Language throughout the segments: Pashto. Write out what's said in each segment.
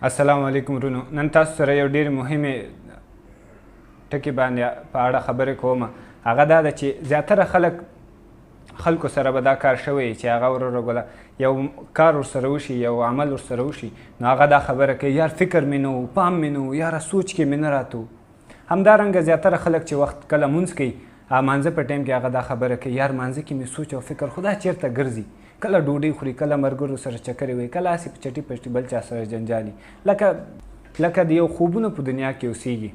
السلام علیکم ورونو، نن تاسو سره یو ډیر مهمه ټکی باندې په اړه خبرې کوم. هغه دا ده چې زیاتره خلکو سره به دا کار شوی چې هغه وروره ګله یو کار ورسره وشي، یو عمل ورسره وشي، نو هغه دا خبره کوي یار فکر مې نه و، پام مې نه و، یاره سوچ کې مې نه راتو. همدارنګه زیاتره خلک چې وخت کله مونځ کوي، مانځه په ټایم کې هغه دا خبره کوي یار مانځه کې مې سوچ او فکر خدا چېرته ګرځي، کله ډوډۍ خوري، کله ملګرو سره چکرې وهي، کله هسې په چټي پټي بل چا سره جنجالي، لکه د یو خوبونو په دنیا کې اوسېږي.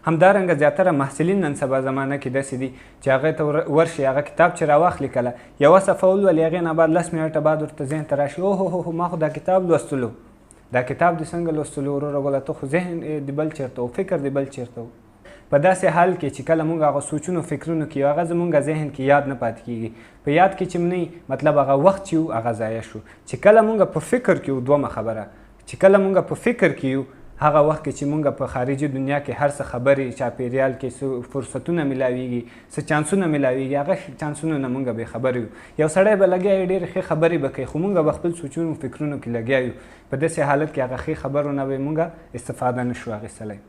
همدارنګه زیاتره محصلین نن سبا زمانه کې داسې دي چې هغه ته ورشي، هغه کتاب چې راواخلي کله یوه صفحه ولولي، هغې نه بعد 10 منټه بعد ورته ذهن ته راشي اوهو هو هو ما خو دا کتاب لوستلو، دا کتاب دې څنګه لوستلو وروره ګله، ته خو ذهن دې بل چېرته و، فکر دې بل چېرته و. په داسې حال کې چې کله موږ هغه سوچونو فکرونو کې یو، هغه زموږ ذهن کې یاد نه پاتې کېږي، په یاد کې چې نه وي، مطلب هغه وخت چې یو هغه ضایع شو. چې کله موږ په فکر کې یو، دومه خبره چې کله موږ په فکر کې یو، هغه وخت کې چې موږ په خارجي دنیا کې هر څه خبرې، چاپیریال کې څه فرصتونه ملاویږي، څه چانسونه ملاویږي، هغه چانسونو نه موږ بې خبرې یو. یو سړی به لګیا وي، ډېرې ښې خبرې به کوي، خو موږ به خپل سوچونو فکرونو کې لګیا یو. په داسې حالت کې هغه ښې خبرو نه به موږ استفاده نه شو اخیستلی.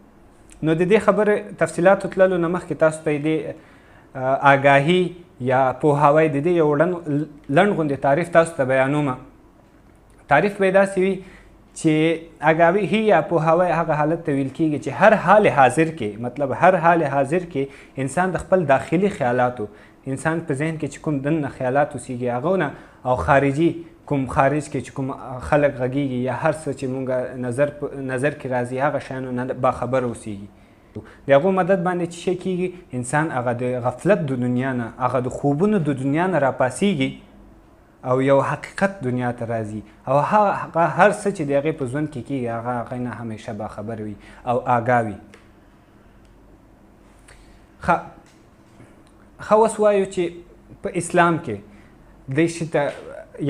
نو د دې خبرې تفصیلاتو تللو نه مخکې تاسو ته دې آګاهي یا پوهاوی د دې یو لنډ غوندې تعریف تاسو ته بیانوم. تعریف به یې داسې وي چې آګاهي یا پوهاوی هغه حالت ته ویل کېږي چې هر حال حاضر کې، مطلب هر حال حاضر کې انسان د خپل داخلي خیالاتو، انسان په ذهن کې چې کوم دننه خیالات اوسېږي هغه نه، او خارجي کوم خارج کې چې کوم خلک غږېږي یا هر څه چې مونږ نظر کې راځي هغه شیانو نه باخبر اوسېږي. د هغو مدد باندې چې شی کېږي، انسان هغه د غفلت د دنیا نه، هغه د خوبونو د دنیا نه راپاسېږي او یو حقیقت دنیا ته راځي، او هغه هر څه چې د هغې په ژوند کې کېږي هغه هغې نه همیشه باخبر وي او آګاه وي. ښه اوس وایو چې په اسلام کې دې شي ته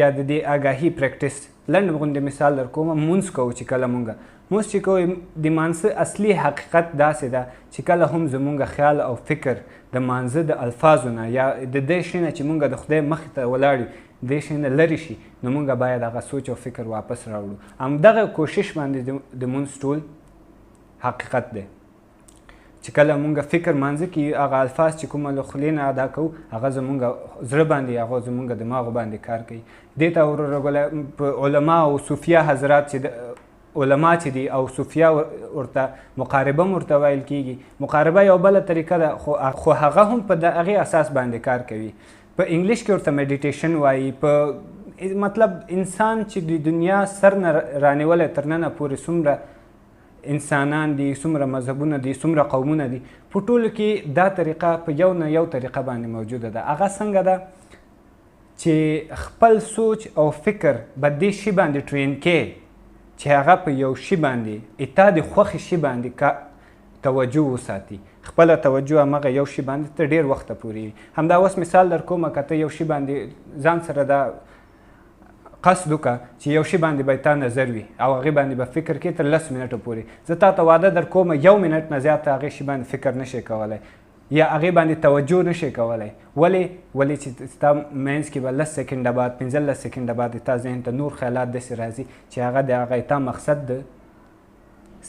یا د دې آګاهي practice لنډ غوندې مثال در کوم. مونځ کوو چې کله مونږ مونځ چې کوو، د مانځه اصلي حقیقت داسې ده چې کله هم زمونږ خیال او فکر د مانځه د الفاظو نه یا د دې شي نه چې مونږ د خدای مخې ته ولاړ یو دې شي نه لرې شي، نو مونږ باید هغه سوچ او فکر واپس راوړو. همدغه کوشش باندې د مونځ ټول حقیقت دی چې کله مونږ فکر مانځه کې هغه الفاظ چې کومه له خولې نه ادا کوو هغه زمونږ زړه باندې، هغه زمونږ دماغ باندې کار کوي. دې ته وروره ګله په علما او صوفیا حضرات چې علما چې دي او صوفیا ورته مقاربه هم ورته ویل کېږي. مقاربه یو بله طریقه ده، خو هغه هم په د هغې اساس باندې کار کوي. په انګلیش کې ورته meditation وایي. په مطلب انسان چې د دنیا سر نه رانیولی تر ننه پورې څومره انسانان دي، څومره مذهبونه دي، څومره قومونه دي، په ټولو کې دا طریقه په یو نه یو طریقه باندې موجوده ده. هغه څنګه ده چې خپل سوچ او فکر به دې شي باندې train کې چې هغه په یو شي باندې اتا د خوښې شي باندې توجه وساتي، خپله توجه همغه یو شي باندې تر ډېر وخته پورې وي. همدا اوس مثال در کومه، که ته یو شي باندې ځان سره دا قصد وکړه چې یو شي باندې به تا نظر وي او هغې باندې به فکر کې تر 10 منټو پورې، زه تا ته وعده در کومه 1 منټ نه زیات هغې شي باندې فکر نشې کولی یا هغې باندې توجه نشې کولی. ولې؟ ولې چې ستا منځ کې به 10 سیکنډه بعد، 15 سیکنډه بعد تا ذهن ته نور خیالات داسې راځي چې هغه د هغه تا مقصد د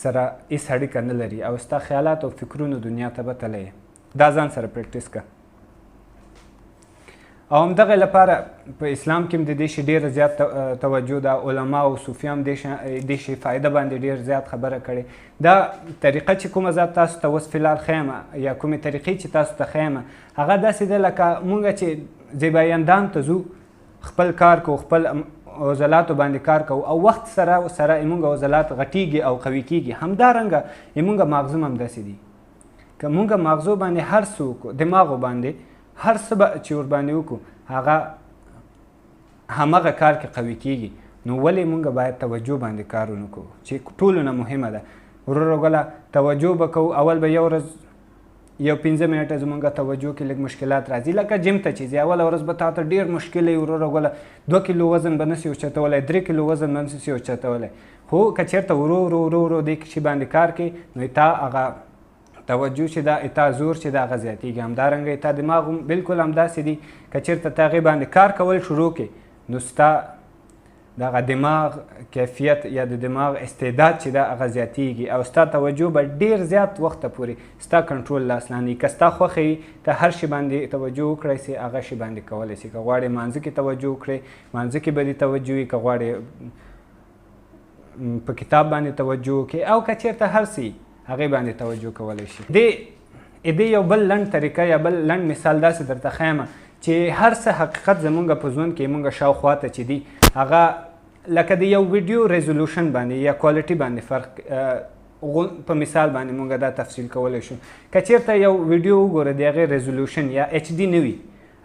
سره هېڅ اړیکه نه لري او ستا خیالات او فکرونو دنیا ته به تللی. دا ځان سره practice کړه. او همدغه لپاره په اسلام کې هم د دې شي ډېره زیات توجه ده. علما او صوفیا هم دې شي فایده باندې ډېر زیات خبره کړې. دا طریقه چې کومه ذات تاسو ته اوس فلحال ښیم یا کومې طریقې چې تاسو ته ښیم، هغه داسې ده لکه مونږ چې زیبایي اندام ته ځو، خپل کار کوو، خپل عضلاتو باندې کار کوو او وخت سره سره زمونږ عضلات غټیږي او قوي کیږي. همدارنګه زمونږ ماغزه هم داسې دي، که مونږ ماغزو باندې هر څه وکړو، دماغو باندې هر څه به چې ورباندې وکړو هغه همغه کار کې قوي کیږي. نو ولې مونږ باید توجه باندې کار ونه کړو چې ټولو نه مهمه ده. وروره ګله توجه به کوو، اول به یو ورځ یو 5 منټه زمونږ توجه کې لږ مشکلات راځي، لکه جیم ته چې ځې اوله ورځ به تا ته ډېر مشکل وي وروره ګله، 2 کیلو وزن به نسې اوچتولی، 3 کیلو وزن به نسې اوچتولی، خو که چېرته ورو ورو ورو ورو دې شي باندې کار کوي نو تا هغه توجه چې ده، اتا زور چې ده هغه زیاتېږي. همدارنګه اتا دماغ هم بلکل همداسې دي، که چېرته ته هغې باندې کار کول شروع کړې نو ستا دغه دماغ کیفیت یا د دماغ استعداد چې ده هغه زیاتیږي او ستا توجه به ډیر زیات وخته پورې ستا کنټرول لاس لاندې. که ستا خوښه وي ته هر شي باندې توجه وکړی سي هغه شي باندې کولی سي. که غواړې مانځه کې توجه وکړې مانځه کې به دې توجه وي، که غواړې په کتاب باندې توجه وکړې او که چېرته هر څه هغې باندې توجه کولی شي. دې یو بل لنډ طریقه یا بل لنډ مثال داسې درته ښیم چې هر څه حقیقت زمونږ په ژوند کې مونږ شاوخوا ته چې دي هغه لکه د یو ویډیو resolution باندې یا quality باندې فرق په مثال باندې مونږ دا تفصیل کولی شو. که چېرته یو ویډیو وګوره د هغې resolution یا HD نه وي،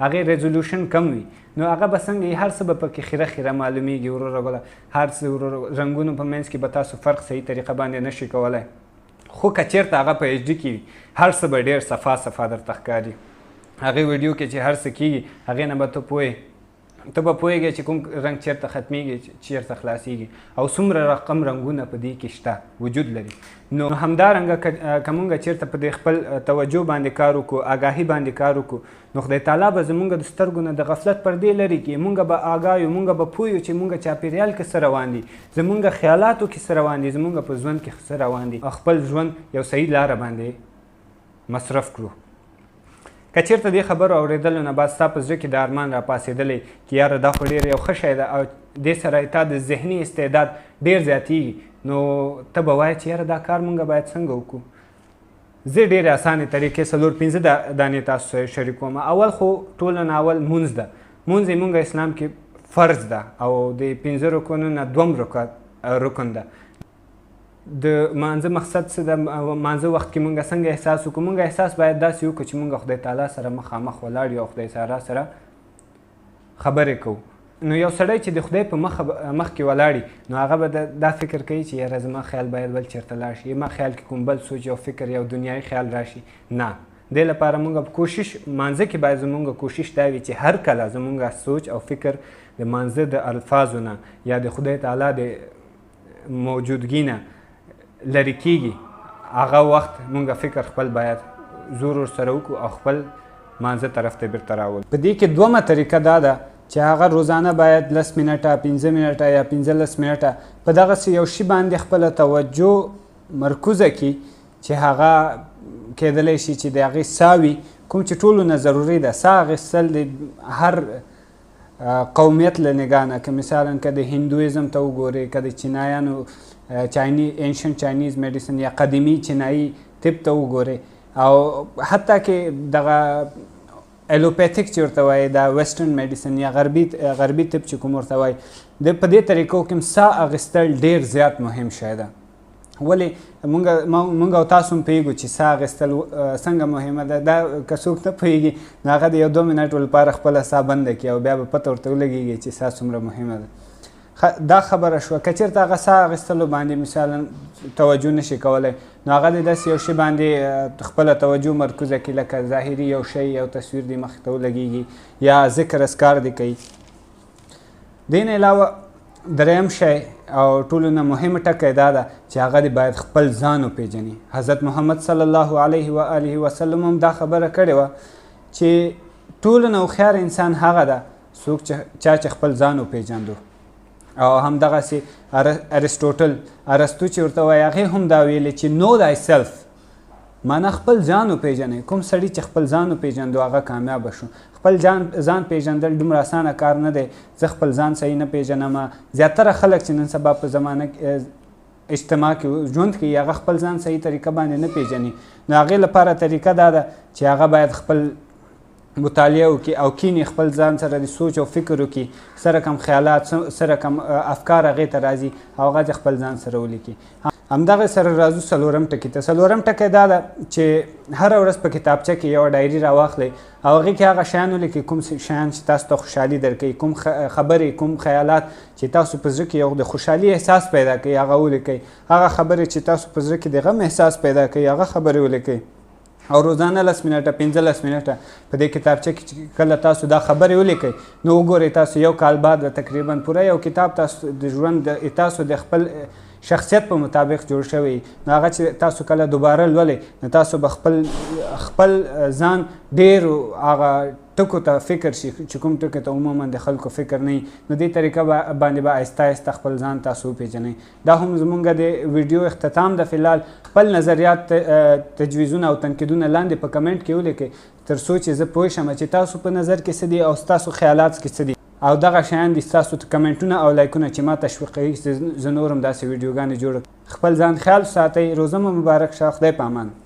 هغې resolution کم وي، نو هغه به څنګه وي؟ هر څه به پکې خیره خیره معلومیږي وروره ګله، هر څه وروره رنګونو په منځ کې به تاسو فرق صحیح طریقه باندې نشي کولی. خو که چېرته هغه په HD کې وي هر څه به ډېر صفا صفا درته ښکاري. هغې ویډیو کې چې هر څه کېږي هغې نه به ته پوه ته به پوهېږې چې کوم رنګ چېرته ختمیږي چېرته خلاصیږي او څومره رقم رنګونه په دې کې شته وجود لري. نو همدارنګه که مونږ چېرته په دې خپل توجه باندې کار وکړو، آګاهي باندې کار وکړو، نو خدای تعالی به زمونږ د سترګو نه د غفلت پردې لرې کړي. مونږ به آګاه یو، مونږ به پوه یو چې مونږ چاپېریال کې څه روان دي، زمونږ خیالاتو کې څه روان دي، زمونږ په ژوند کې څه روان دي، او خپل ژوند یو صحیح لاره باندې مصرف کړو. که چېرته دې خبرو اورېدلو نه بعد ستا په زړه کې د ارمان راپاڅېدلی چې یاره دا خو ډېر یو ښه شی ده او دې سره تا د ذهني استعداد ډېر زیاتېږي، نو ته به وایې چې یاره دا کار مونږ باید څنګه وکړو. زه ډېرې اسانې طریقې څلور پنځه دانې تاسو سره شریکوم. اول خو ټولو نه اول مونځ ده. مونځ یې مونږ اسلام کې فرض ده او د پنځه رکنو نه دوم رکن ده. د مانځه مقصد څه ده؟ مانځه وخت کې مونږ څنګه احساس وکړو؟ مونږ احساس باید داسې وکړو چې مونږ خدای تعالی سره مخامخ ولاړ یو او خدای تعالی سره خبرې کوو. نو یو سړی چې د خدای په مخ کې ولاړ نو هغه به دا فکر کوي چې یاره زما خیال باید بل چېرته لاړ شي، ما خیال کې کوم بل سوچ یو فکر یو دنیایي خیال راشي. نه، دې لپاره مونږ کوشش مانځه کې باید زمونږ کوشش دا وي چې هر کله زمونږ سوچ او فکر د مانځه د الفاظو نه یا د خدای تعالی د موجودګي نه لرې کېږي، هغه وخت مونږ فکر خپل باید زور ورسره وکړو او خپل مانځه طرف ته بیرته راولو. په دې کې دومه طریقه دا ده چې هغه روزانه باید 10 منټه، 5 منټه یا 15 منټه په دغسې یو شي باندې خپله توجه مرکوزه کړي چې هغه کېدلی شي چې د هغې ساه وي، کوم چې ټولو نه ضروري ده. ساه اخیستل د هر قومیت له نګاه نه، که مثلا که د هندویزم ته وګورې، که د چینایانو ancient Chinese medicine یا قدیمي چینایي طب ته وګورې، او حتی که دغه allopathic چې ورته وایي، دا western medicine یا غربي طب چې کوم ورته وایي، په دې طریقو کې هم ساه اخیستل ډېر زیات مهم شی ده. ولې مونږ او تاسو هم پوهېږو چې ساه اخیستل څنګه مهمه ده. دا که څوک نه پوهېږي نو هغه د یو دوه منټو لپاره خپله ساه بنده کړي او بیا به پته ورته ولګېږي چې ساه څومره مهمه ده. دا خبره شوه. که چېرته هغه ساه اخیستلو باندې مثلا توجه نشي کولی، نو هغه د داسې یو شي باندې خپله توجه مرکوزه کړي، لکه ظاهري یو شی یو تصویر دې مخې ته ولګېږي یا ذکر اذکار دې کوي. دې نه علاوه دریم شی او ټولو نه مهم ټکی دا ده چې هغه دې باید خپل ځان وپېژني. حضرت محمد صلی الله علیه و آله وسلم هم دا خبره کړې وه چې ټولو نه هوښیار انسان هغه ده څوک چا چې خپل ځان وپېژندو. او همدغسې ارسټوټل ارسطو چې ورته وایي هغې هم دا ویلي چې know thyself، معنا خپل ځان وپېژنئ. کوم سړي چې خپل ځان وپېژندو هغه کامیابه شو. خپل ځان پېژندل دومره اسانه کار نه دی. زه خپل ځان صحیح نه پېژنم. زیاتره خلک چې نن سبا په زمانه اجتماع کې ژوند کوي هغه خپل ځان صحیح طریقه باندې نه پېژني. نو هغې لپاره طریقه دا ده چې هغه باید خپل مطالعه وکړي او کینې خپل ځان سره د سوچ او فکر وکړي، سره کم خیالات سره کم افکار هغې ته راځي او هغه د خپل ځان سره ولیکي. همدغه سره راځو څلورم ټکي ته. څلورم ټکی دا ده چې هره ورځ په کتابچه کې یوه ډایري راواخلئ او هغې کې هغه شیان ولیکئ کوم شیان چې تاسو ته خوشحالي درکوي، کوم خبرې کوم خیالات چې تاسو په زړه کې یو د خوشحالي احساس پیدا کوي هغه ولیکئ، هغه خبرې چې تاسو په زړه کې د غم احساس پیدا کوي هغه خبرې ولیکئ. او روزانه 10 منټه 15 منټه په دې کتابچه کې چې کله تاسو دا خبرې ولیکئ نو وګورئ تاسو یو کال بعد به تقریبا پوره یو کتاب تاسو د ژوند تاسو د خپل شخصیت په مطابق جوړ شوی. نو هغه چې تاسو کله دوباره لولئ نو تاسو به خپل ځان ډېر هغه ټکو ته فکر شي چې کوم ټکو ته عموما د خلکو فکر نه وي، نو دې طریقه باندې به آهسته آهسته خپل ځان تاسو وپیژنئ. دا هم زمونږ د ویډیو اختتام ده. فلحال خپل نظریات، تجویزونه او تنقیدونه لاندې په کمنټ کې ولیکئ، تر څو چې زه پوه شم چې تاسو په نظر کې څه دي او ستاسو خیالات کې څه دي، او دغه شیان دي ستاسو کمنټونه او لایکونه چې ما تشویقوي چې زه نور هم داسې ویډیوګانې جوړ کړم. خپل ځان خیال ساتئ، روزه مو مبارک شه، خدای په امان.